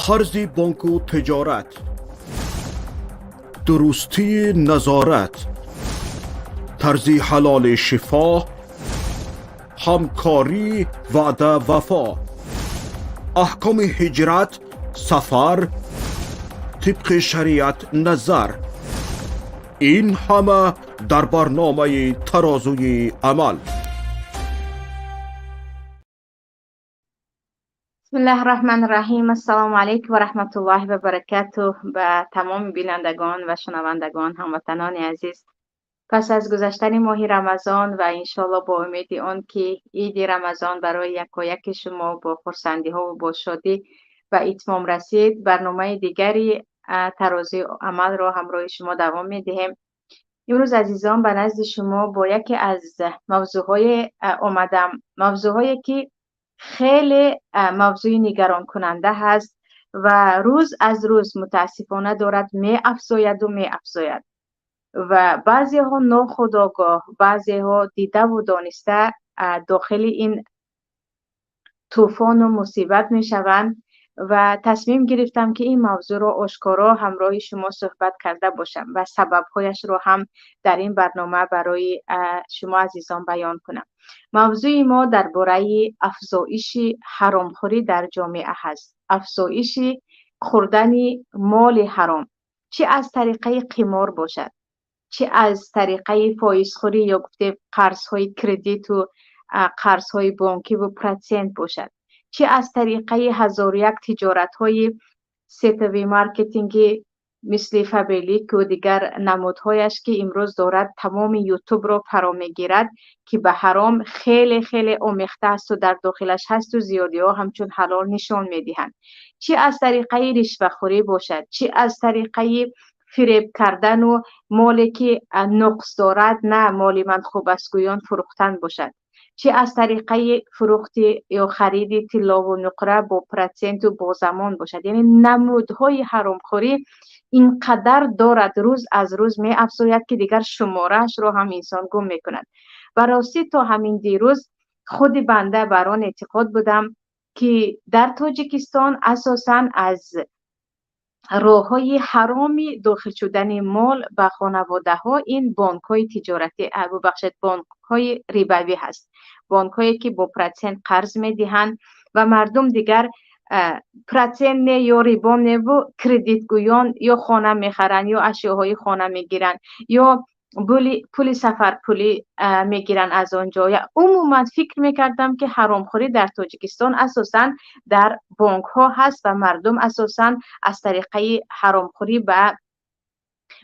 Қарзи бонку тиҷорат, дурустии назорат, тарзи ҳалоли шифо, ҳамкорӣ, ваъда, вафо, аҳкоми ҳиҷрат, сафар тибқи шариат назар, ин ҳама дар барномаи «Тарозуи амал». بسم الله الرحمن الرحیم. السلام علیکم و رحمت الله و برکاته به تمام بینندگان و شنوندگان، هموطنان عزیز. پس از گذشتن ماه رمضان و انشالله با امید آن که عید رمضان برای یکایک شما با خرسندی ها و با شادی به اتمام رسید، برنامه دیگری ترازوی عمل را همراه شما دوام می دهیم. امروز عزیزان به نزد شما با یکی از موضوعهای آمدم، موضوعهایی که خیلی موضوع نگران کننده هست و روز از روز متاسفانه دارد می افزاید و می افزاید و بعضی ها ناخودآگاه، بعضی ها دیده و دانسته داخل این طوفان و مصیبت می شوند و تصمیم گرفتم که این موضوع را آشکارا همراه شما صحبت کرده باشم و سببهایش را هم در این برنامه برای شما عزیزان بیان کنم. موضوع ما درباره افزایش حرامخوری در جامعه هست، افزایش خوردن مال حرام، چه از طریقه قمار باشد، چه از طریقه فایزخوری یا گفته قرض‌های credit و قرض‌های بانکی و процент باشد، چه از طریقه 1001 تجارت‌های сетевой маркетинг مثل فابرلیک و دیگر نمودهایش که امروز دارد تمام یوتیوب را فرا میگیرد که به حرام خیلی خیلی آمیخته است و در داخلش هست و زیادی ها همچون حلال نشان میدهند، چه از طریقه رشوه باشد، چه از طریقه فریب کردن و مالی که نقص دارد، نه مال من خوب است گویان فروختن باشد، چه از طریقه فروخت یا خرید طلا و نقره با процент و با زمان باشد. یعنی نمودهای حرامخوری اینقدر دارد روز از روز می افزاید که دیگر شمارهش را هم انسان گم می کند. و راستی تا همین دیروز خود بنده بر آن اعتقاد بودم که در تاجیکستان اساساً از راه‌های حرامی داخل شدن مال به خانواده ها این بانک های تجارتی، ببخشید، بانک های ربوی هست، بانک هایی که با процент قرض میدهند و مردم دیگر процент نه یا ربا نه و кредит گویان یا خانه میخرن یا اشیاهای خانه میگیرن یا پول سفر پولی میگیرن از آنجا. عموما فکر میکردم که حرامخوری در تاجیکستان اساسا در بانک ها هست و مردم اساسا از طریقه حرامخوری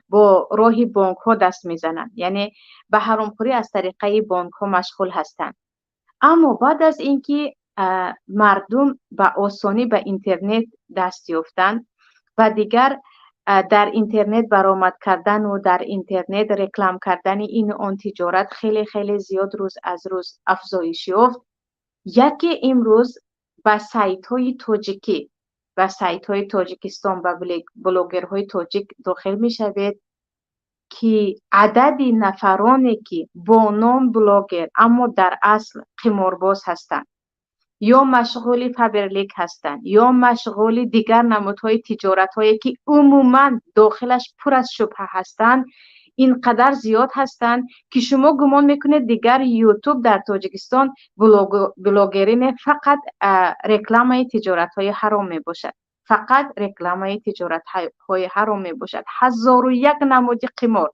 با راه بانک ها دست میزنند، یعنی به حرامخوری از طریقه بانک ها مشغول هستند. اما بعد از اینکه مردم به آسانی به اینترنت دست یافتند و دیگر در اینترنت برآمد کردن و در اینترنت رکلام کردن این آن تجارت خیلی خیلی زیاد روز از روز افزایش یافت، یکی امروز به سایت های تاجیکی، به سایت های تاجیکستان، به بلاگرهای تاجیک داخل می شوید که عدد نفرانی که با نام بلاگر اما در اصل قمارباز هستند یا مشغول فابرلیک هستند یا مشغول دیگر نمودهای تجارت هایی که عموما داخلش پر از شبهه هستند، اینقدر زیاد هستند که شما گمان میکنید دیگر یوتیوب در تاجیکستان بلاگری نه، فقط رکلام تجارت های حرام می باشد، فقط رکلام تجارت های حرام می باشد. 1001 نمود قمار،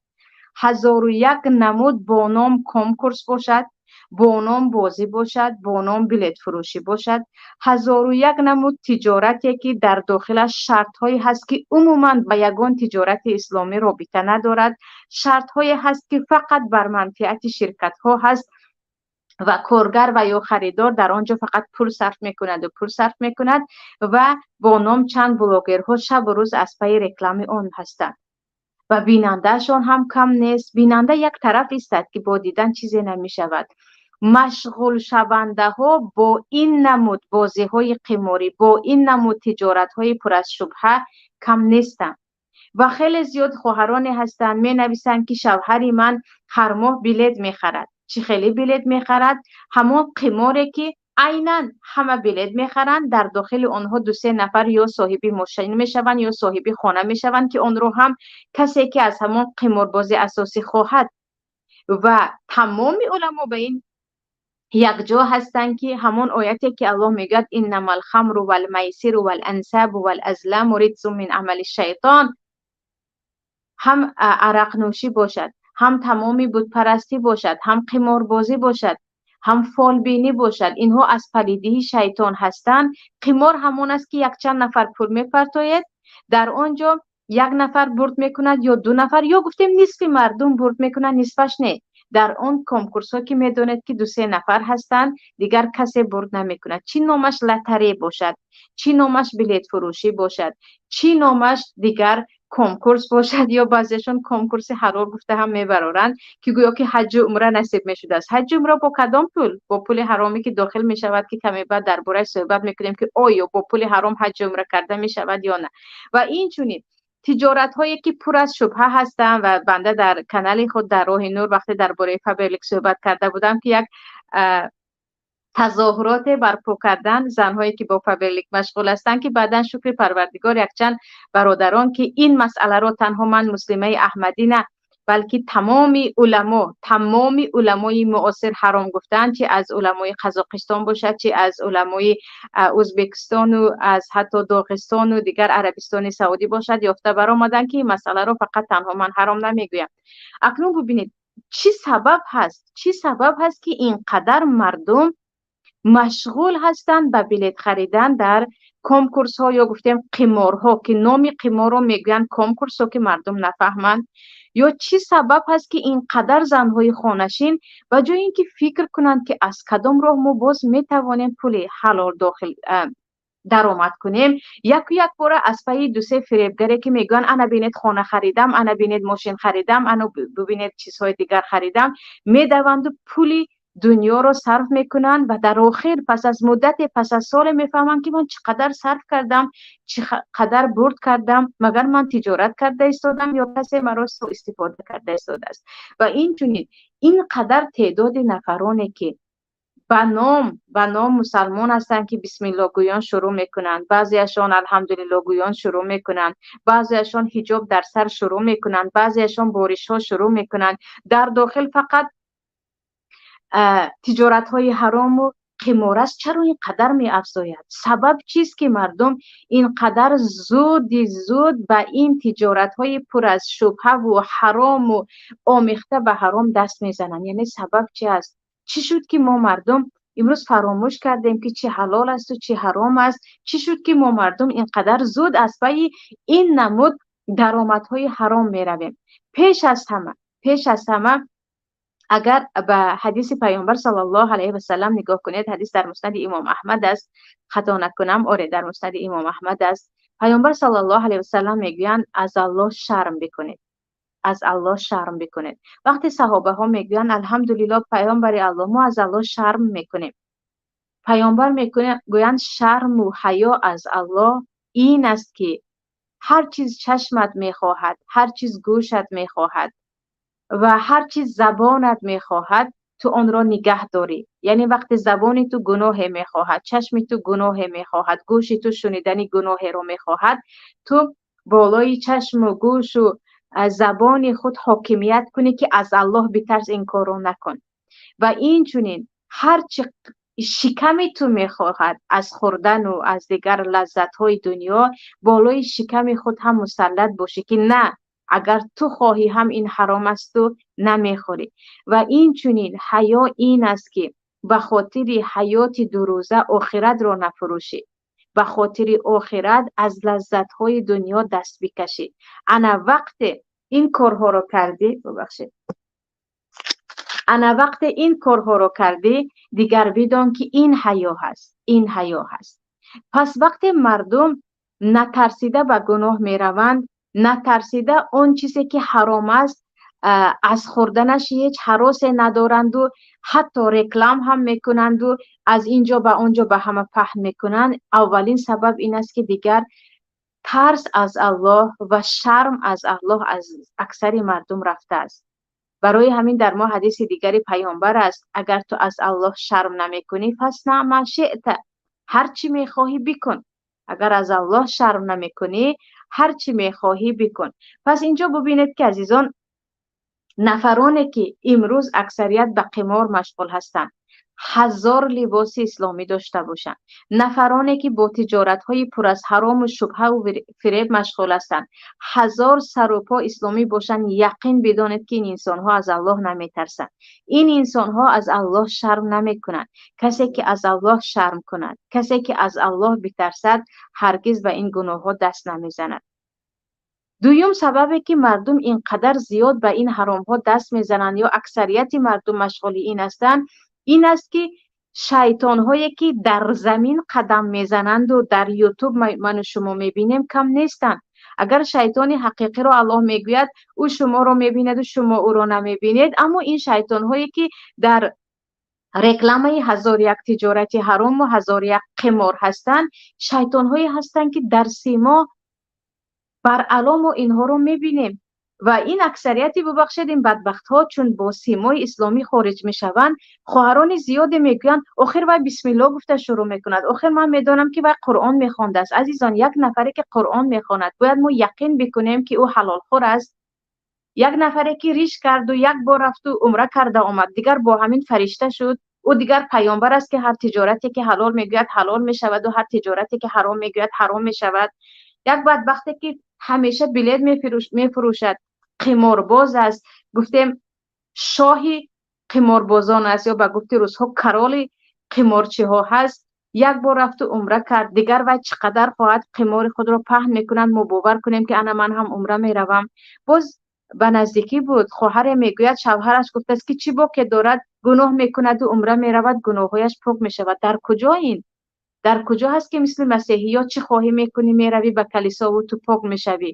1001 نمود با نام конкурс باشد، با نام بازی باشد، با نام بلیت فروشی باشد، 1001 نمود تجارتی که در داخلش شرط هایی هست که عموما به یگان تجارت اسلامی رابطه ندارد، شرط هایی هست که فقط بر منفعت شرکت ها هست و کارگر و یا خریدار در آنجا فقط پول صرف میکند و پول صرف میکند و با نام چند بلاگرها شب و روز از پی رکلام آن هستند و بینندهشان هم کم نیست. بیننده یک طرف ایستد که با دیدن چیزی نمی شود. مشغول شونده ها با این نمود بازی های قماری، با این نمود تجارت های پر از شبهه کم نیستند و خیلی زیاد خواهرانی هستند می نویسند که شوهر من هر ماه بلیت می خرد. چی خیلی بلیت می خرد؟ همون قماری که Айнан ҳама билет мехаранд, дар дохили онҳо ду-се нафар ё соҳиби мошин мешаванд, ё соҳиби хона мешаванд, ки онро ҳам касе ки аз ҳамон қиморбозӣ асосӣ хоҳад. Ва тамоми уламо ба ин якҷо ҳастанд, ки ҳамон ояте ки Аллоҳ мегӯяд: иннамал хамру вал майсиру вал ансабу вал азламу риҷсун мин амали шайтон, ҳам арақнӯшӣ бошад, ҳам тамоми бутпарастӣ бошад, ҳам қиморбозӣ бошад, ҳам фолбинӣ бошад, инҳо аз палидии шайтон ҳастанд. Қимор ҳамон аст, ки якчанд нафар пул мепартояд, дар он ҷо як нафар бурд мекунад ё ду нафар, ё гуфтем нисфи мардум бурд мекунад, нисфаш не. Дар он конкурсҳо, ки медонед, ки ду-се нафар ҳастанд, дигар касе бурд намекунад. Чӣ номаш лотерея бошад, чӣ номаш билетфурӯшӣ бошад, чӣ номаш дигар конкурс бошад, ё баъзешон конкурси ҳалол гуфта ҳам мебароранд, ки гӯё ки ҳаҷҷу умра насиб мешудааст. Ҳаҷҷу умра бо кадом пул? Бо пули ҳароме, ки дохил мешавад, ки каме баъд дар бораи суҳбат мекунем, ки оё бо пули ҳаром ҳаҷҷу умра карда мешавад ё на. Ва инчунин тиҷоратҳое, ки пур аз шубҳа ҳастанд. Ва банда дар канали худ, дар Роҳи Нур, вақте дар бораи Фаберлик суҳбат карда будам, ки як тазоҳуроте барпо кардан занҳое, ки бо Фаберлик машғул ҳастанд, ки баъдан, шукри Парвардигор, якчанд бародарон, ки ин масъаларо танҳо ман, муслимаи Аҳмадӣ, на, балки тамоми уламо, тамоми уламои муосир ҳаром гуфтаанд, чи аз уламои Қазоқистон бошад, чи аз уламои Ӯзбекистону аз ҳатто Доғистону дигар Арабистони Саудӣ бошад, ёфта баромаданд, ки ин масъаларо фақат танҳо ман ҳаром намегӯям. Акнун бубинед, чӣ сабаб ҳаст, чӣ сабаб ҳаст, ки ин қадар мардум машғул ҳастанд ба билет харидан дар конкурсҳо ё гуфтем қиморҳо, ки номи қиморро мегӯянд конкурсҳо, ки мардум нафаҳманд? Ё чӣ сабаб ҳаст, ки ин қадар занҳои хонашин ба ҷои ин ки фикр кунанд, ки аз кадом роҳ мо боз метавонем пули ҳалол дохил даромад кунем, яку якбора аз пайи ду-се фиребгаре, ки мегӯянд: ана бинед, хона харидам, ана бинед, мошин харидам, ана бубинед, чизҳои дигар харидам, медаванду пули дунёро сарф мекунанд ва дар охир, пас аз муддате, пас аз соле мефаҳманд, ки ман чӣ қадар сарф кардам, чӣ қадар бурд кардам, магар ман тиҷорат карда истодам ё касе маро суистифода карда истодааст? Ва инчунин ин қадар теъдоди нафароне, ки ба ном мусалмон ҳастанд, ки бисмиллоҳгӯён шурӯъ мекунанд, баъзеашон алҳамдулиллоҳгӯён шурӯъ мекунанд, баъзеашон ҳиҷоб дар сар шурӯъ мекунанд, баъзеашон боришҳо шурӯъ мекунанд, дар дохил фақат тиҷоратҳои ҳарому қимор аст. Чаро ин қадар меафзояд? Сабаб чист, ки мардум ин қадар зуди зуд ба ин тиҷоратҳои пур аз шубҳаву ҳарому омехта ба ҳаром даст мезананд? Яъне сабаб чи аст? Чӣ шуд, ки мо мардум имрӯз фаромӯш кардем, ки чӣ ҳалол асту чӣ ҳаром аст? Чӣ шуд, ки мо мардум ин қадар зуд аз пайи ин намуд даромадҳои ҳаром меравем? Пеш аз ҳама, агар ба ҳадиси Паёмбар саллаллоҳу алайҳи васаллам нигоҳ кунед, ҳадис дар Муснади Имом Аҳмад аст, хато накунам, оре, дар Муснади Имом Аҳмад аст. Паёмбар саллаллоҳу алайҳи васаллам мегӯянд: аз Аллоҳ шарм бикунед, аз Аллоҳ шарм бикунед. Вақте саҳобаҳо мегӯянд: алҳамдулиллоҳ, Паёмбари Аллоҳ, мо аз Аллоҳ шарм мекунем, Паёмбар мегӯянд: шарму ҳаё аз Аллоҳ ин аст, ки ҳар чиз чашмат мехоҳад, ҳар чиз гӯшат мехоҳад ва ҳар чиз забонат мехоҳад, ту онро нигаҳ дорӣ. Яъне вақте забони ту гуноҳе мехоҳад, чашми ту гуноҳе мехоҳад, гӯши ту шунидани гуноҳеро мехоҳад, ту болои чашму гӯшу забони худ ҳокимият кунӣ, ки аз Аллоҳ битарс, ин корро накун. Ва инчунин ҳар чӣ шиками ту мехоҳад аз хӯрдану аз дигар лаззатҳои дунё, болои шиками худ ҳам мусаллат бошӣ, ки на, агар ту хоҳӣ ҳам ин ҳаром асту намехӯрӣ. Ва инчунин ҳаё ин аст, ки ба хотири ҳаёти дурӯза охиратро нафурӯшӣ, ба хотири охират аз лаззатҳои дунё даст бикашӣ. Ана вақте ин корҳоро кардӣ, бубахшед, ана вақте ин корҳоро кардӣ, дигар бидон, ки ин ҳаё ҳаст, ин ҳаё ҳаст. Пас вақте мардум натарсида ба гуноҳ мераванд, натарсида он чизе ки ҳаром аст, аз хӯрданаш ҳеҷ ҳаросе надоранду ҳатто реклам ҳам мекунанду аз ин ҷо ба он ҷо ба ҳама паҳн мекунанд, аввалин сабаб ин аст, ки дигар тарс аз Аллоҳ ва шарм аз Аллоҳ аз аксари мардум рафтааст. Барои ҳамин дар мо ҳадиси дигари паёмбар аст: агар ту аз Аллоҳ шарм намекунӣ, فاصنع ما شئت, ҳар чӣ мехоҳӣ бикун. Агар аз Аллоҳ шарм намекунӣ, ҳар чӣ мехоҳӣ бикун. Пас инҷо бубинед, ки азизон, нафароне ки имрӯз аксарият ба қимор машғул ҳастанд, ҳазор либоси исломӣ дошта бошанд, нафароне ки бо тиҷоратҳои пур аз ҳарому шубҳаву фиреб машғул ҳастанд, ҳазор сарупо исломӣ бошанд, яқин бидонед, ки ин инсонҳо аз Аллоҳ наметарсанд, ин инсонҳо аз Аллоҳ шарм намекунанд. Касе ки аз Аллоҳ шарм кунад, касе ки аз Аллоҳ битарсад, ҳаргиз ба ин гуноҳҳо даст намезанад. Дуюм сабабе, ки мардум ин қадар зиёд ба ин ҳаромҳо даст мезананд ё аксарияти мардум машғули ин ҳастанд, ин аст, ки шайтонҳое, ки дар замин қадам мезананду дар Ютуб ману шумо мебинем, кам нестанд. Агар шайтони ҳақиқиро Аллоҳ мегӯяд, ӯ шуморо мебинаду шумо ӯро намебинед. Аммо ин шайтонҳое, ки дар рекламаи ҳазору як тиҷорати ҳарому ҳазору як қимор ҳастанд, шайтонҳое ҳастанд, ки дар симо баръало мо инҳоро мебинем. Ва ин аксарияти, бубахшед, ин бадбахтҳо чун бо симои исломӣ хориҷ мешаванд, хоҳарони зиёде мегӯянд: «Охир вай бисмилло гуфта шурӯъ мекунад, охир ман медонам, ки вай Қуръон мехондааст». Азизон, як нафаре ки Қуръон мехонад, бояд мо яқин бикунем, ки ӯ ҳалолхӯр аст? Як нафаре ки риш карду як бор рафту умра карда омад, дигар бо ҳамин фаришта шуд? Ӯ дигар паёмбар аст, ки ҳар тиҷорате ки ҳалол мегӯяд, ҳалол мешаваду ҳар тиҷорате ки ҳаром мегӯяд, ҳаром мешавад? Як бадбахте ки ҳамеша билет мефурӯшад, қиморбоз аст, гуфтем, шоҳи қиморбозон аст ё ба гуфти русҳо короли қиморчиҳо ҳаст, як бор рафту умра кард, дигар вай чӣ қадар хоҳад қимори худро паҳн мекунад, мо бовар кунем, ки ана ман ҳам умра меравам? Боз ба наздикӣ буд, хоҳаре мегӯяд, шавҳараш гуфтааст, ки чӣ боке дорад, гуноҳ мекунаду умра меравад, гуноҳҳояш пок мешавад. Дар куҷо ин? Дар куҷо ҳаст, ки мисли масеҳиёт чӣ хоҳӣ мекунӣ, меравӣ ба калисову ту пок мешавӣ?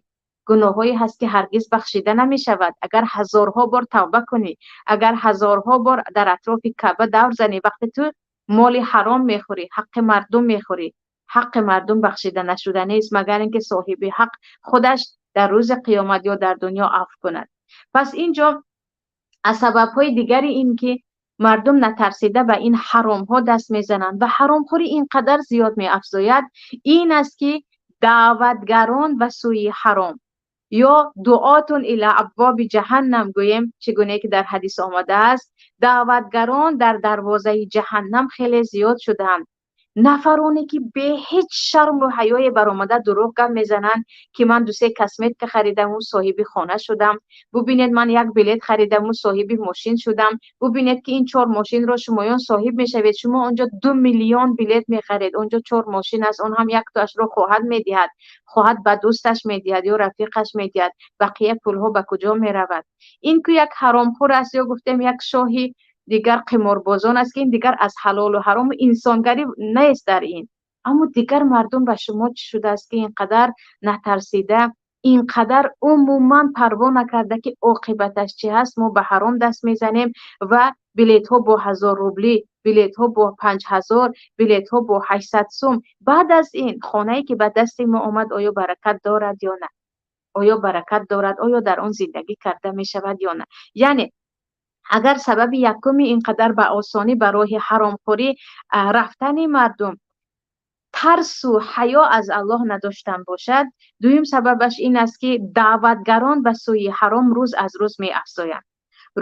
Гуноҳҳое ҳаст, ки ҳаргиз бахшида намешавад. Агар ҳазорҳо бор тавба кунӣ, агар ҳазорҳо бор дар атрофи Каъба давр занӣ, вақте ту моли ҳаром мехӯрӣ, ҳаққи мардум мехӯрӣ, ҳаққи мардум бахшида нашуданист, магар ин ки соҳиби ҳақ худаш дар рӯзи қиёмат ё дар дунё афв кунад. Пас ин ҷо аз сабабҳои дигари ин ки мардум натарсида ба ин ҳаромҳо даст мезананд ва ҳаромхӯрӣ ин қадар зиёд меафзояд, ин аст, ки даъватгарон ба сӯи ҳаром ё دعاة إلى أبواب جهنم гӯем, чӣ гуне ки дар ҳадис омадааст, даъватгарон дар дарвозаи ҷаҳаннам хеле зиёд шудаанд. Нафароне ки бе ҳеҷ шарму ҳаёе баромада дурӯғ гап мезананд, ки ман дусе косметика харидаму соҳиби хона шудам, бубинед, ман як билет харидаму соҳиби мошин шудам, бубинед, ки ин чор мошинро шумоён соҳиб мешавед. Шумо онҷо 2 миллион билет мехаред, онҷо чор мошин аст, он ҳам яктоашро хоҳад медиҳад, хоҳад ба дӯсташ медиҳад ё рафиқаш медиҳад, бақия пулҳо ба куҷо меравад? Ин ку як ҳаромхӯр аст ё гуфтем, як шоҳи дигар қиморбозон аст, ки ин дигар аз ҳалолу ҳарому инсонгарӣ нест дар ин. Аммо дигар мардум, ба шумо чӣ шудааст, ки ин қадар натарсида, ин қадар умуман парво накарда, ки оқибаташ чӣ ҳаст, мо ба ҳаром даст мезанем ва билетҳо бо 1000 рублӣ, билетҳо бо 5000, билетҳо бо 800 сум? Баъд аз ин хонае, ки ба дасти мо омад, оё баракат дорад ё на? Оё баракат дорад? Оё дар он зиндагӣ карда мешавад ё на? Яъне агар сабаби якуми ин қадар ба осонӣ ба роҳи ҳаромхӯрӣ рафтани мардум тарсу ҳаё аз Аллоҳ надоштан бошад, дуюм сабабаш ин аст, ки даъватгарон ба сӯи ҳаром рӯз аз рӯз меафзоянд,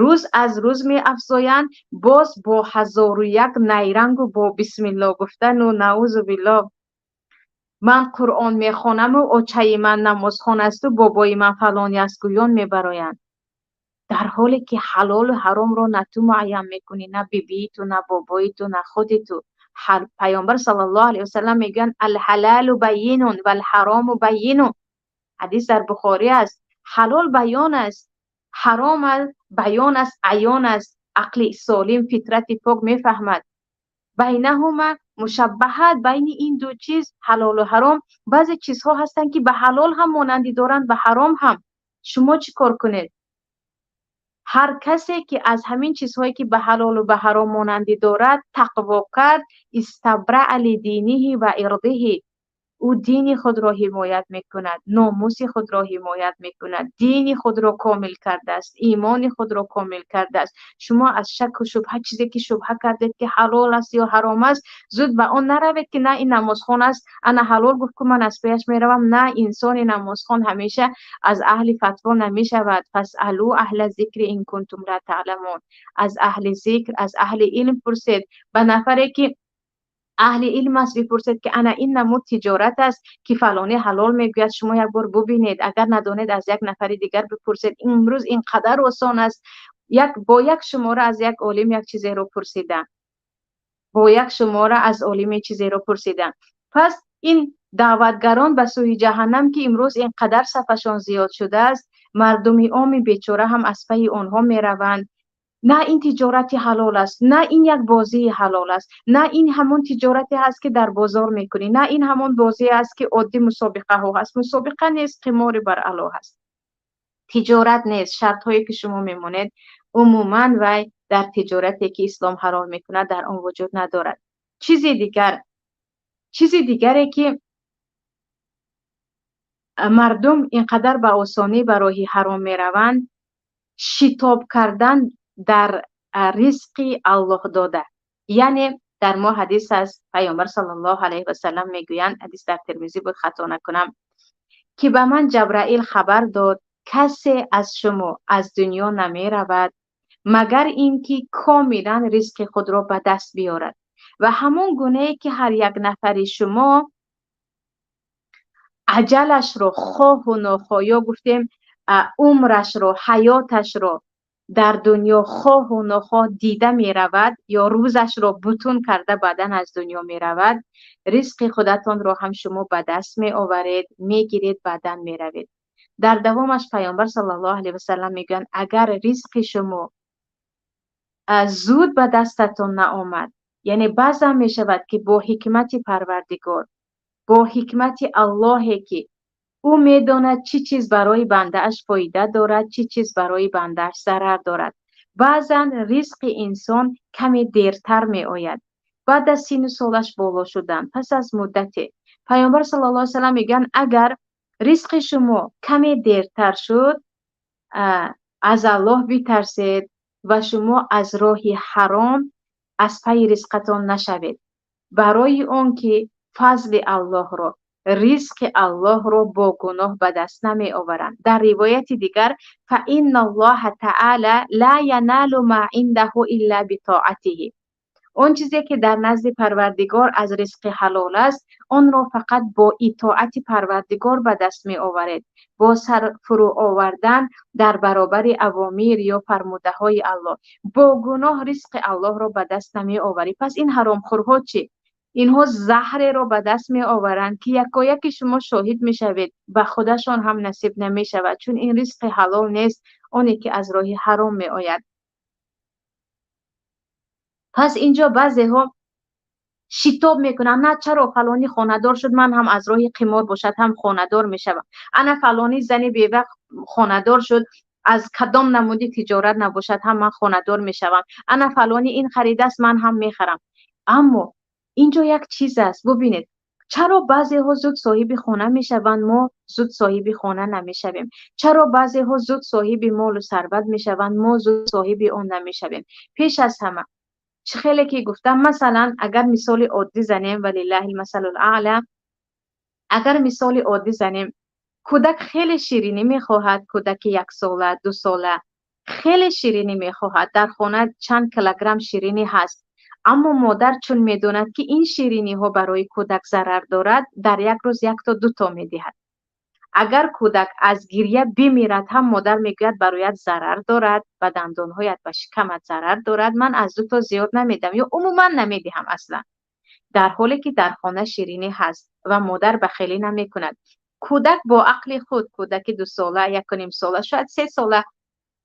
рӯз аз рӯз меафзоянд, боз бо ҳазору як найрангу бо бисмилло гуфтану наузу билло, ман Қуръон мехонаму очаи ман намозхон асту бобои ман фалони аст гӯён мебароянд, дар ҳоле ки ҳалолу ҳаромро на ту муайян мекунӣ, на бибии ту, на бобои ту, на худи ту. Паёмбар саллаллоҳу алайҳи васаллам мегӯянд: الحلال بين والحرام بين. Ҳадис дар Бухорӣ аст. Ҳалол баён аст, ҳаром баён аст, аён аст, ақли солим, фитрати пок мефаҳмад. بينهما مشتبهات. Байни ин ду чиз, ҳалолу ҳаром, баъзе чизҳо ҳастанд, ки ба ҳалол ҳам монандӣ доранд, ба ҳаром ҳам. Шумо чӣ кор кунед? Ҳар касе ки аз ҳамин чизҳое, ки ба ҳалолу ба ҳаром монандӣ дорад, тақво кард, استبرأ لدينه وعرضه, Ӯ дини худро ҳимоят мекунад, номуси худро ҳимоят мекунад, дини худро комил кардааст, имони худро комил кардааст. Шумо аз шаку шубҳа, чизе ки шубҳа кардед, ки ҳалол аст ё ҳаром аст, зуд ба он наравед, ки на, ин намозхон аст, ана ҳалол гуфт, ку ман аз пеяш меравам. На, инсони намозхон ҳамеша аз аҳли фатво намешавад. فاسألوا أهل الذكر إن كنتم لا تعلمون. Аз аҳли зикр, аз аҳли илм пурсед. Ба нафаре ки аҳли илм аст, бипурсед, ки ана ин намуд тиҷорат аст, ки фалонӣ ҳалол мегӯяд, шумо як бор бубинед. Агар надонед, аз як нафари дигар бипурсед. Имрӯз ин қадар осон аст як бо як шумора аз як олим як чизеро пурсидан, бо як шумора аз олиме чизеро пурсидан. Пас ин даъватгарон ба сӯи ҷаҳаннам, ки имрӯз ин қадар сафашон зиёд шудааст, мардуми оми бечора ҳам аз пайи онҳо мераванд. На ин тиҷорати ҳалол аст, на ин як бозии ҳалол аст, на ин ҳамон тиҷорате ҳаст, ки дар бозор мекунӣ, на ин ҳамон бозие аст, ки оддӣ мусобиқаҳо ҳаст. Мусобиқа нест, қимори барало ҳаст, тиҷорат нест. Шартҳое ки шумо мемонед, умуман вай дар тиҷорате ки ислом ҳалол мекунад, дар он вуҷуд надорад. Чизи дигар, чизи дигаре ки мардум ин қадар ба осонӣ ба роҳи ҳаром мераванд, шитоб кардан дар ризқи Аллоҳ дода. Яъне дар мо ҳадис аст, Паёмбар саллаллоҳу алайҳи васаллам мегӯянд, ҳадис дар Термизӣ буд, хато накунам, ки ба ман Ҷабраил хабар дод: касе аз шумо аз дунё намеравад, магар ин ки комилан ризқи худро ба даст биёрад, ва ҳамон гунае ки ҳар як нафари шумо аҷалашро хоҳу нохоҳ, ё гуфтем, умрашро, ҳаёташро дар дунё хоҳу нохоҳ дида меравад ё рӯзашро бутун карда баъдан аз дунё меравад, ризқи худатонро ҳам шумо ба даст меоваред, мегиред, баъдан меравед. Дар давомаш Паёмбар саллаллоҳу алайҳи васаллам мегӯянд: агар ризқи шумо зуд ба дастатон наомад, яъне баъзан мешавад, ки бо ҳикмати Парвардигор, бо ҳикмати Аллоҳе, ки ӯ медонад чӣ чиз барои бандааш фоида дорад, чӣ чиз барои бандааш зарар дорад, баъзан ризқи инсон каме дертар меояд, баъд аз сину солаш боло шудан, пас аз муддате. Паёмбар саллаллоҳу салам мегӯянд: агар ризқи шумо каме дертар шуд, аз Аллоҳ битарсед ва шумо аз роҳи ҳаром аз пайи ризқатон нашавед, барои он ки фазли Аллоҳро, ризқи Аллоҳро бо гуноҳ ба даст намеоваранд. Дар ривояти дигар: فإن الله تعالى لا ينال ما عنده إلا بطاعته. Он чизе ки дар назди Парвардигор аз ризқи ҳалол аст, онро фақат бо итоати Парвардигор ба даст меоваред, бо сар фурӯ овардан дар баробари авомир ё фармудаҳои Аллоҳ. Бо гуноҳ ризқи Аллоҳро ба даст намеоварӣ. Пас ин ҳаромхӯрҳо чӣ? Инҳо заҳреро ба даст меоваранд, ки якояки шумо шоҳид мешавед, ба худашон ҳам насиб намешавад, чун ин ризқи ҳалол нест, оне ки аз роҳи ҳаром меояд. Пас инҷо баъзеҳо шитоб мекунанд: на, чаро фалонӣ хонадор шуд, ман ҳам аз роҳи қимор бошад ҳам хонадор мешавам. Ана фалонӣ зани бева хонадор шуд, аз кадом намуди тиҷорат набошад ҳам ман хонадор мешавам. Ана фалонӣ ин харидааст, ман ҳам мехарам. Аммо инҷо як чиз аст, бубинед: чаро баъзеҳо зуд соҳиби хона мешаванд, мо зуд соҳиби хона намешавем? Чаро баъзеҳо зуд соҳиби молу сарват мешаванд, мо зуд соҳиби он намешавем? Пеш аз ҳама, чӣ хеле ки гуфтам, масалан, агар мисоли оддӣ занем, ولله المثل الأعلى, агар мисоли оддӣ занем, кӯдак хеле ширинӣ мехоҳад. Кӯдаки яксола, дусола хеле ширинӣ мехоҳад. Дар хона чанд килограмм ширинӣ ҳаст, аммо модар, чун медонад, ки ин шириниҳо барои кӯдак зарар дорад, дар як рӯз якто, дуто медиҳад. Агар кӯдак аз гирья бимирад ҳам, модар мегӯяд: бароят зарар дорад, ба дандонҳоят, ба шикамат зарар дорад, ман аз дуто зиёд намедиҳам ё умуман намедиҳам аслан. Дар ҳоле ки дар хона ширинӣ ҳаст ва модар бахелӣ намекунад. Кӯдак бо ақли худ, кӯдаки дусола, якунимсола, шояд 3 сола,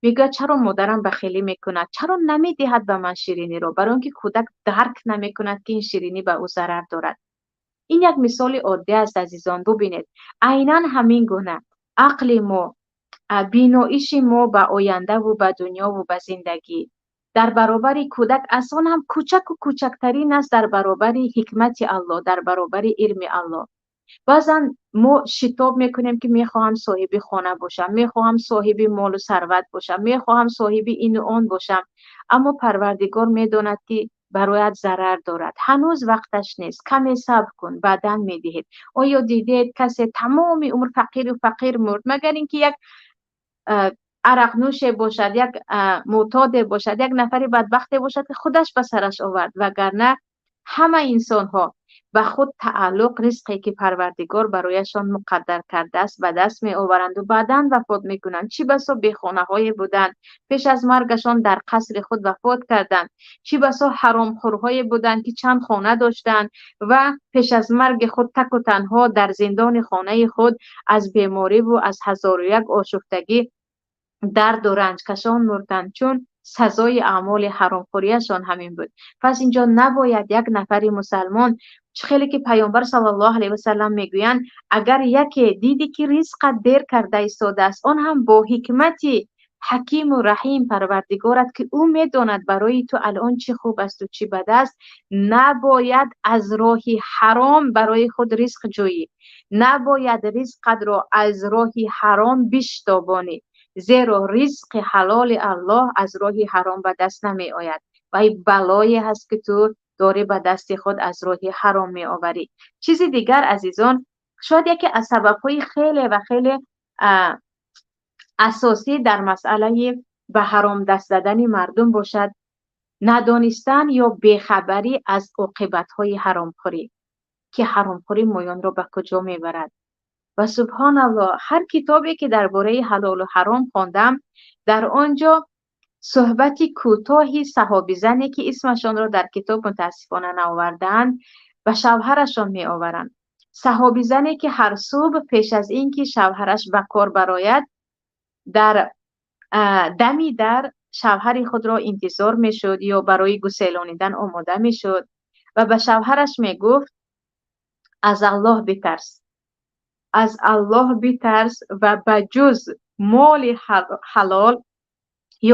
мегӯяд: чаро модарам бахелӣ мекунад, чаро намедиҳад ба ман шириниро? Барои он ки кӯдак дарк намекунад, ки ин ширинӣ ба ӯ зарар дорад. Ин як мисоли оддӣ аст, азизон. Бубинед, айнан ҳамин гуна ақли мо, биноиши мо ба ояндаву ба дунёву ба зиндагӣ дар баробари кӯдак аз он ҳам кӯчаку кӯчактарин аст, дар баробари ҳикмати Аллоҳ, дар баробари илми Аллоҳ. Баъзан мо шитоб мекунем, ки мехоҳам соҳиби хона бошам, мехоҳам соҳиби молу сарват бошам, мехоҳам соҳиби ину он бошам, аммо Парвардигор медонад, ки бароят зарар дорад. Ҳанӯз вақташ нест, каме сабр кун, баъдан медиҳед. Оё дидед, касе тамоми умр фақиру фақир мурд, магар ин ки як арақнӯше бошад, як мӯътоде бошад, як нафари бадбахте бошад, ки худаш ба сараш овард, вагарна ҳама инсонҳо ба худ тааллуқ ризқе, ки Парвардигор барояшон муқаддар кардааст, ба даст меоваранду баъдан вафот мекунанд. Чӣ басо бехонаҳое буданд, пеш аз маргашон дар қасри худ вафот карданд. Чӣ басо ҳаромхӯрҳое буданд, ки чанд хона доштанд ва пеш аз марги худ таку танҳо дар зиндони хонаи худ аз бемориву аз ҳазору як ошуфтагӣ дарду ранҷкашон мурданд, чун сазои аъмоли ҳаромхӯрияшон ҳамин буд. Пас инҷо набояд як нафари мусалмон, чӣ хеле ки Паёмбар саллаллоҳу алайҳи васаллам мегӯянд: агар яке диди, ки ризқат дер карда истодааст, он ҳам бо ҳикмати Ҳакиму Раҳим Парвардигорат, ки ӯ медонад барои ту алон чӣ хуб асту чӣ бад аст, набояд аз роҳи ҳаром барои худ ризқ ҷӯӣ, набояд ризқатро аз роҳи ҳаром биштобонӣ, зеро ризқи ҳалоли Аллоҳ аз роҳи ҳаром ба даст намеояд ва балое ҳаст, ки ту дорӣ ба дасти худ аз роҳи ҳаром меоварӣ. Чизи дигар, азизон, шояд яке аз сабабҳои хеле ва хеле асосӣ дар масъалаи ба ҳаром даст задани мардум бошад надонистан ё бехабарӣ аз оқибатҳои ҳаромхӯрӣ, ки ҳаромхӯрӣ моёнро ба куҷо мебарад. Ва субҳоналлоҳ, ҳар китобе ки дар бораи ҳалолу ҳаром хондам, дар он ҷо суҳбати кӯтоҳи саҳобизане, ки исмашонро дар китоб мутаассифона наовардаанд, ба шавҳарашон меоваранд. Саҳобизане, ки ҳар субҳ пеш аз ин ки шавҳараш ба кор барояд, дар дами дар шавҳари худро интизор мешуд ё барои гуселонидан омода мешуд ва ба шавҳараш мегуфт: «Аз Аллоҳ битарс, аз Аллоҳ битарс ва ба ҷуз моли ҳалол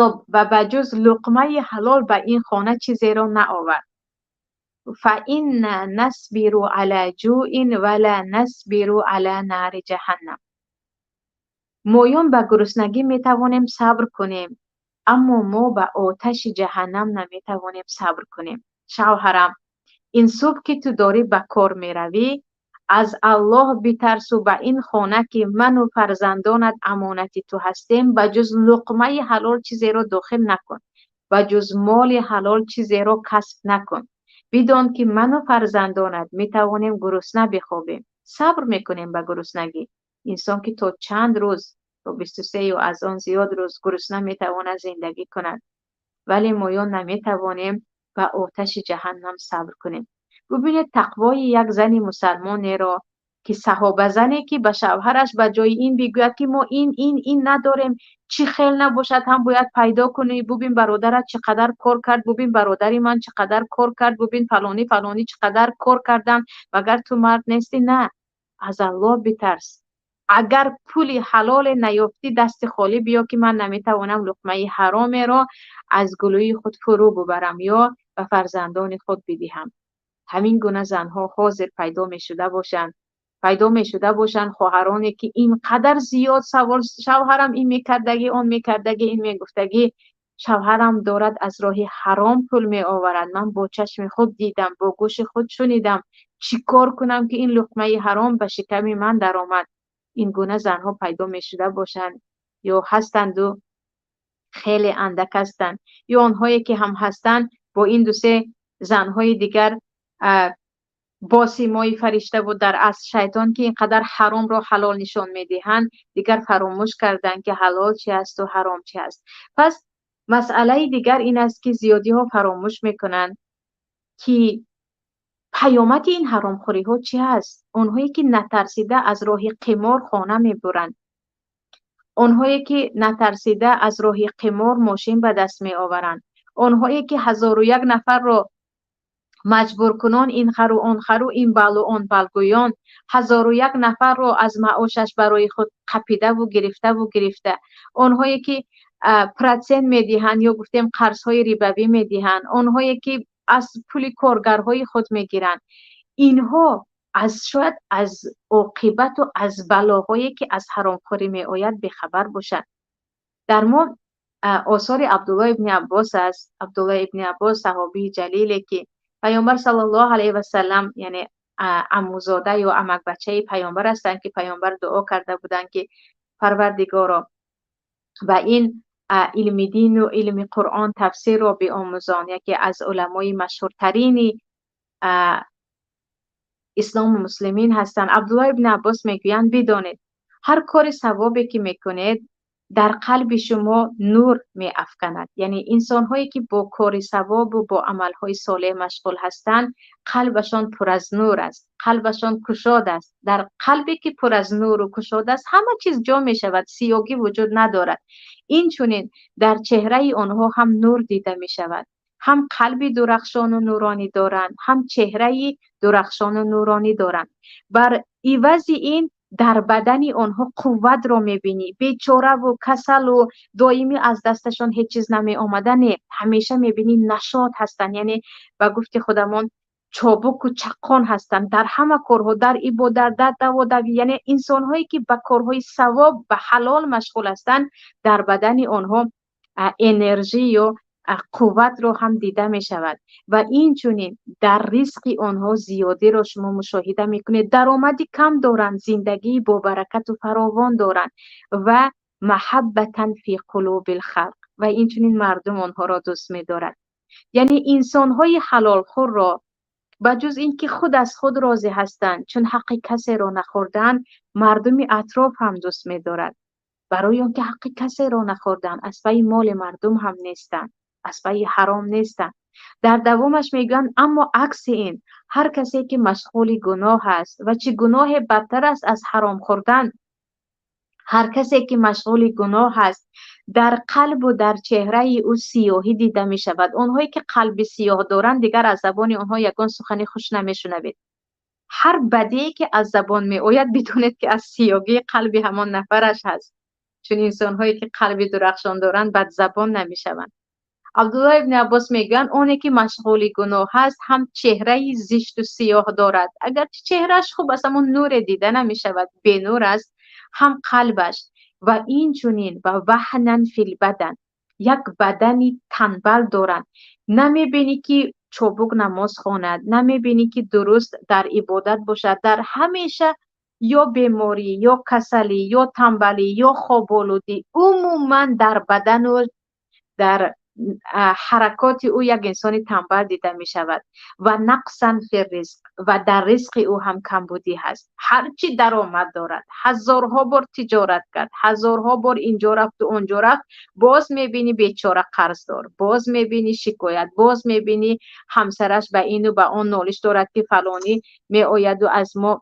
ё ва ба ҷуз луқмаи ҳалол ба ин хона чизеро наовар. فإنا نصبر على جوع ولا نصبر على نار جهنم». Моён ба гуруснагӣ метавонем сабр кунем, аммо мо ба оташи ҷаҳаннам наметавонем сабр кунем. Шавҳарам, ин субҳ, ки ту дорӣ ба кор меравӣ, аз Аллоҳ битарсу ба ин хона, ки ману фарзандонат амонати ту ҳастем, ба ҷуз луқмаи ҳалол чизеро дохил накун, ба ҷуз моли ҳалол чизеро касб накун. Бидон, ки ману фарзандонат метавонем гурусна бихобем, сабр мекунем ба гуруснагӣ. Инсон ки то чанд рӯз, то 23 ё аз он зиёд рӯз гурусна метавонад зиндагӣ кунад, вале моён наметавонем ба оташи ҷаҳаннам сабр кунем. Бубинед тақвои як зани мусалмонеро, ки саҳобазане, ки ба шавҳараш ба ҷои ин бигӯяд, ки мо ин, ин, ин надорем, чӣ хел набошад ҳам бояд пайдо кунӣ, бубин, бародарат чӣ қадар кор кард, бубин, бародари ман чӣ қадар кор кард, бубин, фалонӣ, фалонӣ чӣ қадар кор кардам, магар ту мард нестӣ? На, аз Аллоҳ битарс, агар пули ҳалоле наёфтӣ, дасти холӣ биё, ки ман наметавонам луқмаи ҳаромеро аз гулӯи худ фурӯ бубарам ё ба фарзандони худ бидиҳам. Ҳамин гуна занҳо ҳозир пайдо мешуда бошанд, пайдо мешуда бошанд хоҳароне, ки ин қадар зиёд савол: шавҳарам ин мекардагӣ, он мекардагӣ, ин мегуфтагӣ, шавҳарам дорад аз роҳи ҳаром пул меоварад, ман бо чашми худ дидам, бо гӯши худ шунидам, чӣ кор кунам, ки ин луқмаи ҳаром ба шиками ман даромад? Ин гуна занҳо пайдо мешуда бошанд ё ҳастанду хеле андак ҳастанд, ё онҳое ки ҳам ҳастанд, бо ин дусе занҳои дигар бо симои фаришта буд, дар асл шайтон, ки ин қадар ҳаромро ҳалол нишон медиҳанд, дигар фаромӯш карданд, ки ҳалол чи асту ҳаром чи аст. Пас масъалаи дигар ин аст, ки зиёдиҳо фаромӯш мекунанд, ки паёмади ин ҳаромхӯриҳо чӣ ҳаст. Онҳое ки натарсида аз роҳи қимор хона мебуранд, онҳое ки натарсида аз роҳи қимор мошин ба даст меоваранд, онҳое ки ҳазору як нафарро маҷбуркунон ин хару он хару, ин балу он балгӯён, ҳазору як нафарро аз маошаш барои худ қапидаву гирифтаву гирифта, онҳое ки процент медиҳанд ё гуфтем қарзҳои рибавӣ медиҳанд, онҳое ки аз пули коргарҳои худ мегиранд, инҳо Аз шояд аз оқибату аз балоҳое, ки аз ҳаромхӯрӣ меояд, бехабар бошанд. Дар мо осори Абдулло ибни Аббос аст. Абдулло ибни Аббос, саҳобии ҷалиле, ки Паёмбар саллаллоҳу алайҳи васаллам, яъне амузода ё амакбачаи Паёмбар ҳастанд, ки Паёмбар дуо карда буданд, ки Парвардигоро, ба ин илми дину илми Қуръон, тафсирро биомӯзон. Яке аз уламои машҳуртарини ислому муслимин ҳастанд. Абдулло ибни Аббос мегӯянд: «Бидонед, ҳар кори савобе, ки мекунед, дар қалби шумо нур меафканад». Яъне инсонҳое, ки бо кори савобу бо амалҳои солеҳ машғул ҳастанд, қалбашон пур аз нур аст, қалбашон кушод аст. Дар қалбе, ки пур аз нуру кушод аст, ҳама чиз ҷо мешавад, сиёгӣ вуҷуд надорад. Инчунин дар чеҳраи онҳо ҳам нур дида мешавад. Ҳам қалби дурахшону нуронӣ доранд, ҳам чеҳраи дурахшону нуронӣ доранд. Бар ивази ин дар бадани онҳо қувватро мебинӣ. Бечораву касалу доимӣ аз дасташон ҳеҷ чиз намеомада не, ҳамеша мебинӣ, нашот ҳастанд, яъне ба гуфти худамон чобуку чаққон ҳастанд дар ҳама корҳо, дар ибодат, дар даводавӣ. Яъне инсонҳое, ки ба корҳои савоб, ба ҳалол машғул ҳастанд, дар бадани онҳо энержӣ ё қувватро ҳам дида мешавад. Ва инчунин дар ризқи онҳо зиёдиро шумо мушоҳида мекунед. Даромади кам доранд, зиндагии бобаракату фаровон доранд. Ва маҳаббатан фи қулубил халқ, ва инчунин мардум онҳоро дӯст медорад. Яъне инсонҳои ҳалолхӯрро, ба ҷуз ин ки худ аз худ розӣ ҳастанд, чун ҳаққи касеро нахӯрдаанд, мардуми атроф ҳам дӯст медорад, барои он ки ҳаққи касеро нахӯрданд, аз пайи моли мардум ҳам нестанд, аз пайи ҳаром нестанд. Дар давомаш мегӯянд: аммо акси ин, ҳар касе, ки машғули гуноҳ аст, ва чӣ гуноҳе бадтар аст аз ҳаром хӯрдан? Ҳар касе, ки машғули гуноҳ аст, дар қалбу дар чеҳраи ӯ сиёҳӣ дида мешавад. Онҳое, ки қалби сиёҳ доранд, дигар аз забони онҳо ягон сухани хуш намешунавед. Ҳар бадие, ки аз забон меояд, бидонед, ки аз сиёгии қалби ҳамон нафараш ҳаст, чун инсонҳое, ки қалби дурахшон доранд, бадзабон намешаванд. Абдулло ибни Аббос мегӯянд: оне, ки машғули гуноҳ аст, ҳам чеҳраи зишту сиёҳ дорад, агарчи чеҳрааш хуб аст, аммо нуре дида намешавад, бенур аст ҳам қалбаш, ва инчунин ва ваҳнан филбадан, як бадани танбал доранд. Намебинӣ, ки чобук намоз хонад, намебинӣ, ки дуруст дар ибодат бошад. Дар ҳамеша ё беморӣ, ё касалӣ, ё танбалӣ, ё хоболудӣ, умуман дар бадану дар ҳаракоти ӯ як инсони танбал дида мешавад. Ва нақсан фи ризқ, ва дар ризқи ӯ ҳам камбудӣ ҳаст. Ҳарчи даромад дорад, ҳазорҳо бор тиҷорат кард, ҳазорҳо бор инҷо рафту онҷо рафт, боз мебинӣ, бечора қарздор, боз мебинӣ, шикоят, боз мебинӣ, ҳамсараш ба ину ба он нолиш дорад, ки фалонӣ меояду аз мо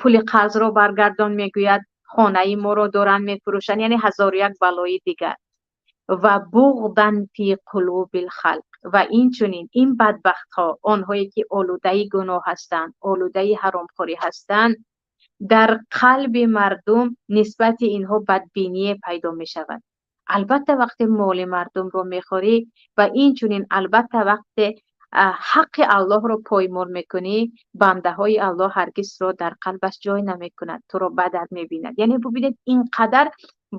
пули қарзро баргардон мегӯяд, хонаи моро доранд мефурӯшанд, яъне ҳазору як балои дигар. Ва буғдан фи қулубил халқ, ва инчунин ин бадбахтҳо, онҳое, ки олудаи гуноҳ ҳастанд, олудаи ҳаромхӯрӣ ҳастанд, дар қалби мардум нисбати инҳо бадбиние пайдо мешавад. Албатта, вақте моли мардумро мехӯрӣ ва инчунин, албатта, вақте ҳаққи Аллоҳро поймол мекунӣ, бандаҳои Аллоҳ ҳаргизро дар қалбаш ҷой намекунад, туро бадат мебинад. Яъне бубинед, ин қадар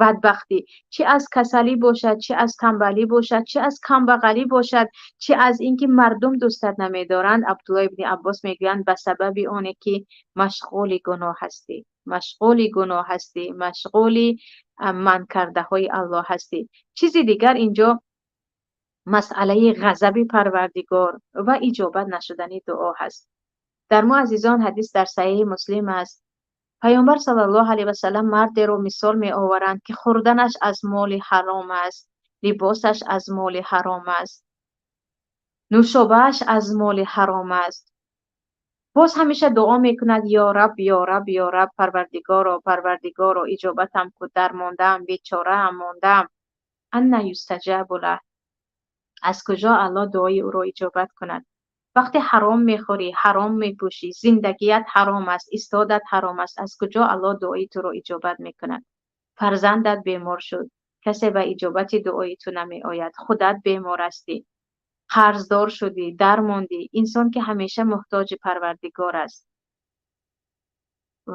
бадбахтӣ, чӣ аз касалӣ бошад, чӣ аз танбалӣ бошад, чӣ аз камбағалӣ бошад, чӣ аз инки мардум дӯстат намедоранд, Абдулло ибни Аббос мегӯянд, ба сабаби оне, ки машғули гуноҳ ҳастӣ, машғули гуноҳ ҳастӣ, машғули манъкардаҳои Аллоҳ ҳастӣ. Чизи дигар, инҷо масъалаи ғазаби Парвардигор ва иҷобат нашудани дуо ҳаст. Дар мо, азизон, ҳадис дар Саҳеҳи Муслим аст. Паёмбар саллаллоҳу алайҳи васаллам мардеро мисол меоваранд, ки хӯрданаш аз моли ҳаром аст, либосаш аз моли ҳаром аст, нӯшобааш аз моли ҳаром аст, боз ҳамеша дуо мекунад: «Ё Раб, ё Раб, ё Раб, Парвардигоро, Парвардигоро, иҷобатам ку, дармондаам, бечораам, мондаам». Анна юстаҷабу лаҳ? Аз куҷо Аллоҳ дуои ӯро иҷобат кунад? Вақте ҳаром мехӯрӣ, ҳаром мепӯшӣ, зиндагият ҳаром аст, истодат ҳаром аст, аз куҷо Аллоҳ дуои туро иҷобат мекунад? Фарзандат бемор шуд, касе ба иҷобати дуои ту намеояд. Худат бемор ҳастӣ, қарздор шудӣ, дармондӣ. Инсон, ки ҳамеша муҳтоҷи Парвардигор аст.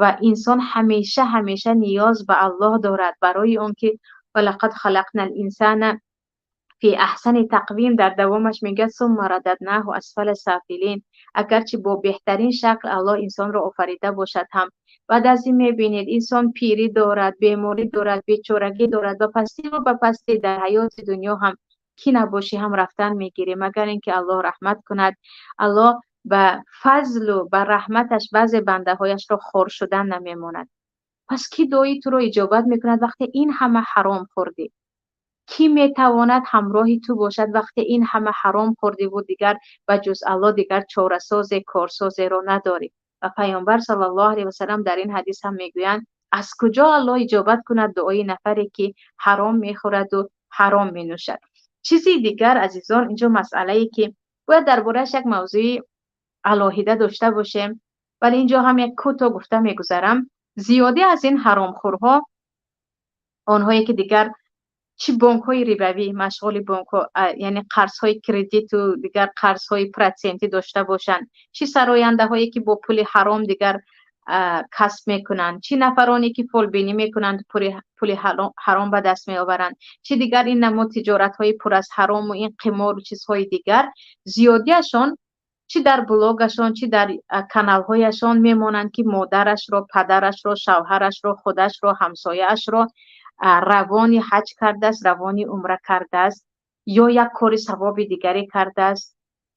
Ва инсон ҳамеша ҳамеша ниёз ба Аллоҳ дорад, барои он ки ва лақад халақнал инсана фи аҳсани тақвим, дар давомаш мегӯяд сумма рададнаҳу асфала сафилин. Агарчи бо беҳтарин шакл Аллоҳ инсонро офарида бошад ҳам, баъд аз ин мебинед, инсон пирӣ дорад, беморӣ дорад, бечорагӣ дорад ва пастиву ба пастӣ дар ҳаёти дунё ҳам кӣ набошӣ ҳам рафтан мегирӣ, магар ин ки Аллоҳ раҳмат кунад. Аллоҳ ба фазлу ба раҳматаш баъзе бандаҳояшро хор шудан намемонад. Пас кӣ дуои туро иҷобат мекунад, вақте ин ҳама ҳаром хӯрдӣ? Кӣ метавонад ҳамроҳи ту бошад, вақте ин ҳама ҳаром хӯрдиву дигар ба ҷуз Аллоҳ дигар чорасозе, корсозеро надорӣ? Ва Паёмбар саллаллоҳу алайҳи васаллам дар ин ҳадис ҳам мегӯянд: аз куҷо Аллоҳ иҷобат кунад дуои нафаре, ки ҳаром мехӯраду ҳаром менӯшад? Чизи дигар, азизон, инҷо масъалае, ки бояд дар борааш як мавзӯи алоҳида дошта бошем, вале инҷо ҳам як кӯтоҳ гуфта мегузарам. Зиёдӣ аз ин ҳаромхӯрҳо, онҳое ки дигар чӣ бонкҳои рибавӣ, машғули бонкҳо, яъне қарзҳои кредиту дигар қарзҳои процентӣ дошта бошанд, чӣ сарояндаҳое, ки бо пули ҳаром дигар касб мекунанд, чӣ нафароне, ки фолбинӣ мекунанд, пули ҳаром ба даст меоваранд, чӣ дигар ин намуд тиҷоратҳои пур аз ҳарому ин қимору чизҳои дигар, зиёдиашон чӣ дар блогашон, чӣ дар каналҳояшон мемонанд, ки модарашро, падарашро, шавҳарашро, худашро, ҳамсояашро равони ҳаҷ кардааст, равони умра кардааст ё як кори савоби дигаре кардааст,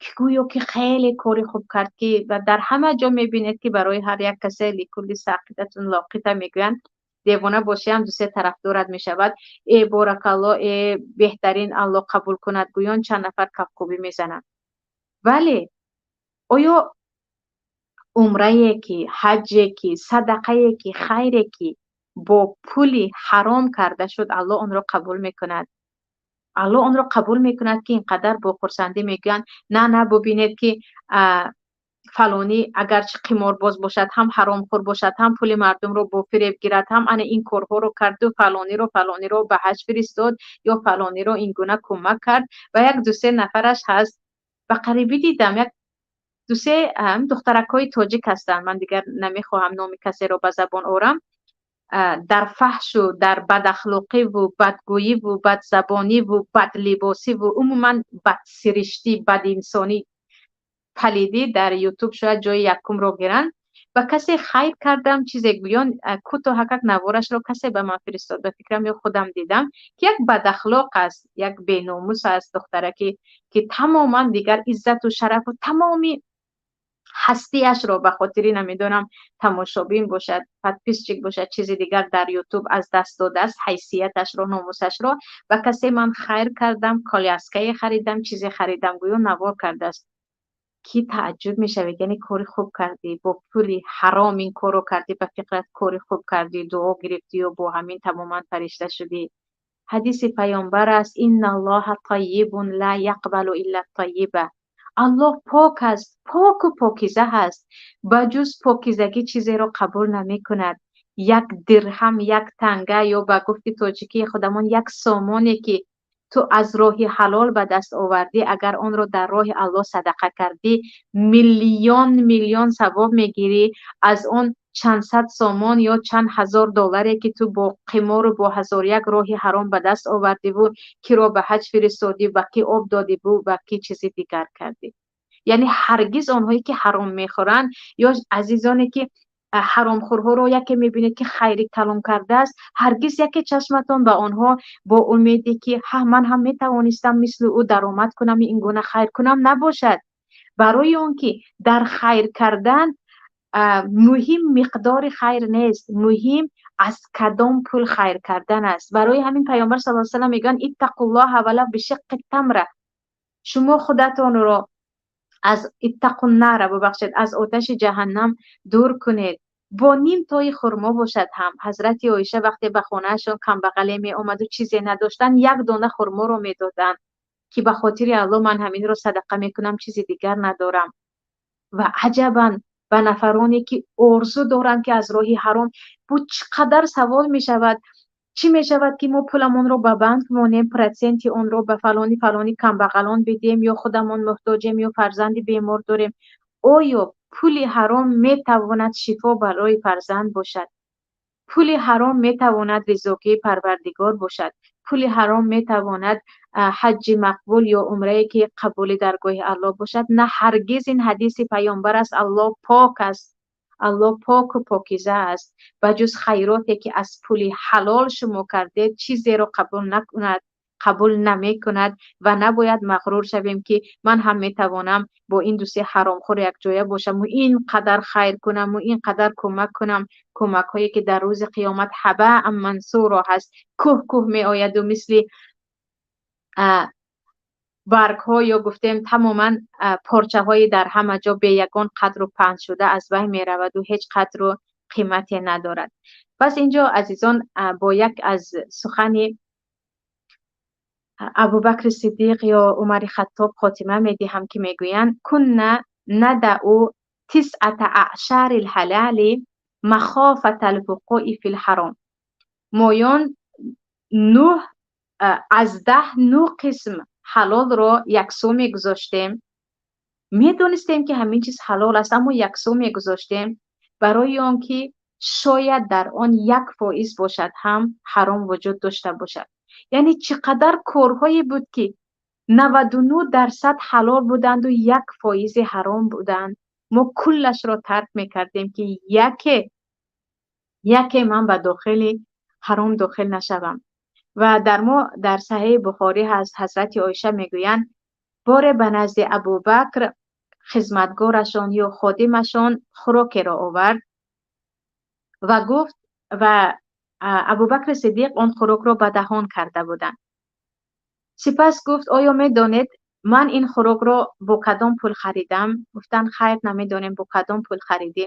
ки гӯё ки хеле кори хуб кард, ки ва дар ҳама ҷо мебинед, ки барои ҳар як касе ликулли сақитатун лоқита мегӯянд. Девона бошӣ ҳам ду-се тарафдорат мешавад. Э, боракалло, э, беҳтарин, Аллоҳ қабул кунад, гӯён чанд нафар кафкӯбӣ мезананд. Вале оё умрае ки, ҳаҷе ки, садақае ки, хайре ки бо пули ҳаром карда шуд, Аллоҳ онро қабул мекунад? Аллоҳ онро қабул мекунад, ки ин қадар бо хурсандӣ мегӯянд: на, на, бубинед, ки фалонӣ агарчи қиморбоз бошад ҳам, ҳаромхӯр бошад ҳам, пули мардумро бо фиреб гирад ҳам, ана ин корҳоро карду фалониро ба ҳаҷ фиристод ё фалониро ин гуна кӯмак кард. Ва як ду-се нафараш ҳаст, ба қарибӣ дидам, як ду-се духтаракҳои тоҷик ҳастанд, ман дигар намехоҳам номи касеро ба забон орам, дар фаҳшу дар бадахлоқиву бадгӯиву бадзабониву бадлибосиву умуман бадсириштӣ, бадинсонӣ, палидӣ дар Ютуб шояд ҷои якумро гиранд. Ба касе хайр кардам, чизе гӯён, кӯтоҳакак наворашро касе ба ман фиристод, ба фикрам, ё худам дидам, ки як бадахлоқ аст, як беномус аст, духтараке, ки тамоман дигар иззату шарафу тамоми ҳастиашро ба хотири, намедонам, тамошобин бошад, подписчик бошад, чизи дигар дар Ютуб аз даст додааст, ҳайсияташро, номусашро. Ба касе ман хайр кардам, коляскае харидам, чизе харидам, гӯё навор кардааст, ки тааҷҷуб мешавед. Яъне кори хуб кардӣ, бо пули ҳаром ин корро кардӣ, ба фикрат кори хуб кардӣ, дуо гирифтӣ ё бо ҳамин тамоман фаришта шудӣ. Ҳадиси Паёмбар аст: инналлоҳа таййибун ла яқбалу илла таййиба. Аллоҳ пок аст, поку покиза ҳаст, ба ҷуз покизагӣ чизеро қабул намекунад. Як дирҳам, як танга ё ба гуфти тоҷикии худамон як сомоне, ки ту аз роҳи ҳалол ба даст овардӣ, агар онро дар роҳи Аллоҳ садақа кардӣ, миллион миллион савоб мегирӣ аз он чанд сад сомон ё чанд ҳазор долларе, ки ту бо қимору бо ҳазор як роҳи ҳаром ба даст овардиву киро ба ҳаҷ фиристодӣ, ба кӣ об додиву ба кӣ чизи дигар кардӣ. Яъне ҳаргиз онҳое, ки ҳаром мехӯранд, ё азизоне, ки ҳаромхӯрҳоро яке мебинед, ки хайри калон кардааст, ҳаргиз яке чашматон ба онҳо бо умеде, ки ҳа, ман ҳам метавонистам мисли ӯ даромад кунам, ин гуна хайр кунам, набошад. Барои он ки дар хайр кардан муҳим миқдори хайр нест, муҳим аз кадом пул хайр кардан аст. Барои ҳамин Паёмбар саллаллоҳу алайҳи васаллам мегӯянд: иттақуллоҳа валав бишиққи тамра. Шумо худатонро аз иттақуннара, бубахшед, аз оташи ҷаҳаннам дур кунед, бо ним тои хурмо бошад ҳам. Ҳазрати Оиша вақте ба хонаашон камбағале меомаду чизе надоштанд, як дона хурморо медоданд, ки ба хотири Аллоҳ ман ҳаминро садақа мекунам, чизи дигар надорам. Ва аҷабан ба нафароне, ки орзу доранд, ки аз роҳи ҳаром бу чӣ қадар савол мешавад: чӣ мешавад, ки мо пуламонро ба банк монем, проценти онро ба фалони фалони камбағалон бидиҳем, ё худамон муҳтоҷем, ё фарзанди бемор дорем? Оё пули ҳаром метавонад шифо барои фарзанд бошад? Пули ҳаром метавонад ризоқии Парвардигор бошад? Пули ҳаром метавонад ҳаҷҷи мақбул ё умрае ки қабули даргоҳи Аллоҳ бошад? На, ҳаргиз. Ин ҳадиси Паёмбар аст. Аллоҳ пок аст, Аллоҳ поку покиза аст. Ба ҷуз хайроте ки аз пули ҳалол шумо кардед, чизеро қабул накунад, қабул намекунад. Ва набояд мағрур шавем, ки ман ҳам метавонам бо ин ду се ҳаромхӯр якҷоя бошаму ин қадар хайр кунаму ин қадар кӯмак кунам. Кӯмакҳое ки дар рӯзи қиёмат ҳабаан мансуро ҳаст, кӯҳ кӯҳ меояду мисли баргҳо ё гуфтем тамоман порчаҳои дар ҳама ҷо бе ягон қадру паҳн шуда аз байн мераваду ҳеҷ қадру қимате надорад. Пас инҷо, азизон, бо як аз сухани Абубакри Сиддиқ ё Умари Хаттоб хотима медиҳам, ки мегӯянд: كنا ندع تسعة أعشار الحلال مخافة الوقوع في الحرام. Моён нӯҳ аз 10, нӯҳ қисм ҳалолро яксӯ мегузоштем. Медонистем, ки ҳамин чиз ҳалол аст, аммо яксӯ мегузоштем, барои он ки шояд дар он 1% бошад ҳам ҳаром вуҷуд дошта бошад. Яъне чӣ қадар корҳое буд, ки 99% ҳалол буданду 1 фоизи ҳаром буданд, мо куллашро тарк мекардем, ки яке ман ба дохили ҳаром дохил нашавам. Ва дар мо дар Саҳеҳи Бухорӣ ҳаст, ҳазрати Оиша мегӯянд: боре ба назди Абубакр хизматгорашон ё ходимашон хӯрокеро овард ва гуфт, ва Абубакри Сиддиқ он хӯрокро ба даҳон карда буданд. Сипас гуфт: «Оё медонед, ман ин хӯрокро бо кадом пул харидам?» Гуфтанд: «Хайр, намедонем, бо кадом пул харидӣ?»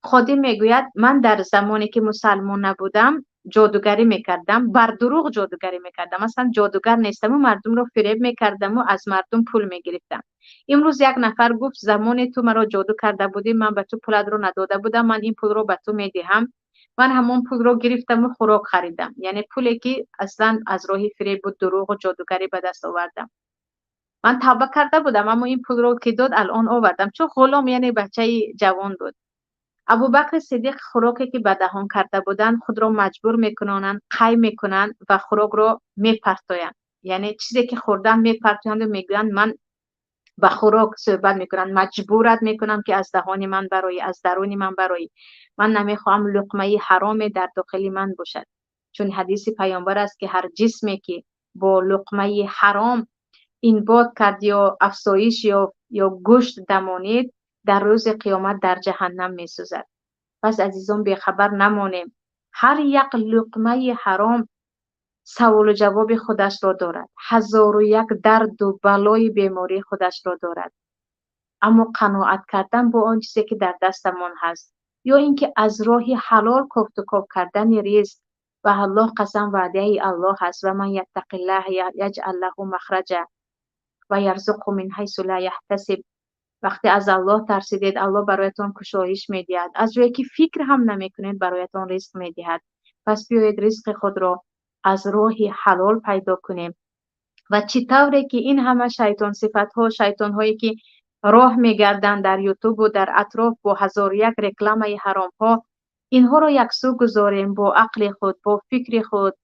Ходим мегӯяд: «Ман дар замоне ки мусалмон набудам, ҷодугарӣ мекардам, бар дурӯғ ҷодугарӣ мекардам. Аслан ҷодугар нестаму мардумро фиреб мекардаму аз мардум пул мегирифтам. Имрӯз як нафар гуфт: замоне ту маро ҷоду карда будӣ, ман ба ту пулатро надода будам, ман ин пулро ба ту медиҳам. Ман ҳамон пулро гирифтаму хӯрок харидам». Яъне пуле ки аслан аз роҳи фиребу дурӯғу ҷодугарӣ ба даст овардам. Ман тавба карда будам, аммо ин пулро ки дод, алон овардам, чун ғулом, яъне бачаи ҷавон буд. Абубакри Сиддиқ хӯроке ки ба даҳон карда буданд, худро маҷбур мекунонанд, қай мекунанд ва хӯрокро мепартоянд. Яъне чизе ки хӯрдан, мепартоянду мегӯянд: «Ман ба хӯрок суҳбат мекунанд, маҷбурат мекунам, ки аз даҳони ман бароӣ, аз даруни ман бароӣ. Ман намехоҳам луқмаи ҳароме дар дохили ман бошад». Чун ҳадиси Паёмбар аст, ки ҳар ҷисме ки бо луқмаи ҳаром инбот кард ё афзоиш ёфт ё гӯшт дамонид, дар рӯзи қиёмат дар ҷаҳаннам месӯзад. Пас, азизон, бехабар намонем. Ҳар як луқмаи ҳаром саволу ҷавоби худашро дорад, ҳазору як дарду балои бемории худашро дорад. Аммо қаноат кардан бо он чизе ки дар дастамон ҳаст ё ин ки аз роҳи ҳалол кофтукоб кардани ризқ, ва Аллоҳ қасам, ваъдаи Аллоҳ ҳаст: ومن يتق الله يجعل له مخرجا ويرزقه من حيث لا يحتسب. Вақте аз Аллоҳ тарсидед, Аллоҳ бароятон кушоиш медиҳад, аз ҷое ки фикр ҳам намекунед, бароятон ризқ медиҳад. Пас биёед, ризқи худро аз роҳи ҳалол пайдо кунем. Ва чӣ тавре ки ин ҳама шайтонсифатҳо, шайтонҳое ки роҳ мегарданд дар Ютубу дар атроф бо ҳазору як рекламаи ҳаромҳо, инҳоро яксӯ гузорем, бо ақли худ, бо фикри худ,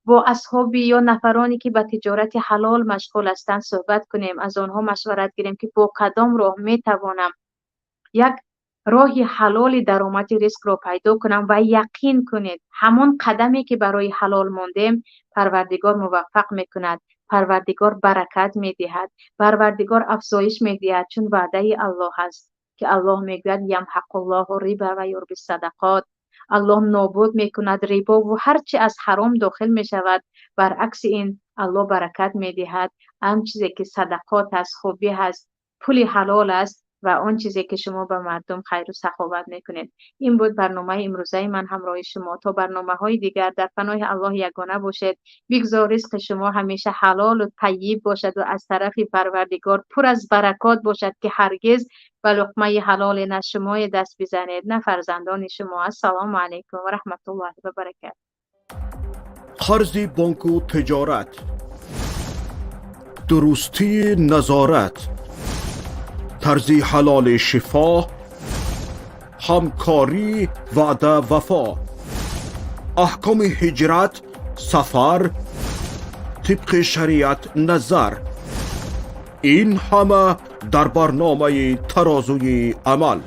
бо асҳоби ё нафароне ки ба тиҷорати ҳалол машғул ҳастанд, суҳбат кунем, аз онҳо машварат гирем, ки бо кадом роҳ метавонам як роҳи ҳалоли даромади ризқро пайдо кунам. Ва яқин кунед, ҳамон қадаме ки барои ҳалол мондем, Парвардигор муваффақ мекунад, Парвардигор баракат медиҳад, Парвардигор афзоиш медиҳад, чун ваъдаи Аллоҳ аст, ки Аллоҳ мегӯяд: يمحق الله الربا ويربي الصدقات. Аллоҳ нобуд мекунад рибову ҳар чи аз ҳаром дохил мешавад. Баръакси ин, Аллоҳ баракат медиҳад он чизе ки садақот аст, хубӣ ҳаст, пули ҳалол аст ва он чизе ки шумо ба мардум хайру саховат мекунед. Ин буд барномаи имрӯзаи ман ҳамроҳи шумо. То барномаҳои дигар дар паноҳи Аллоҳи ягона бошед. Бигзор ризқи шумо ҳамеша ҳалолу таййиб бошад ва аз тарафи Парвардигор пур аз баракот бошад, ки ҳаргиз ба луқмаи ҳалоле на шумое даст бизанед, на фарзандони шумо. Ассалому алайкум ва раҳматуллоҳи ва баракату. Қарзи бонку тиҷорат, дурустии назорат. Тарзи ҳалоли шифо, ҳамкорӣ, ваъда, вафо, аҳкоми ҳиҷрат, сафар тибқи шариат назар, ин ҳама дар барномаи «Тарозуи амал».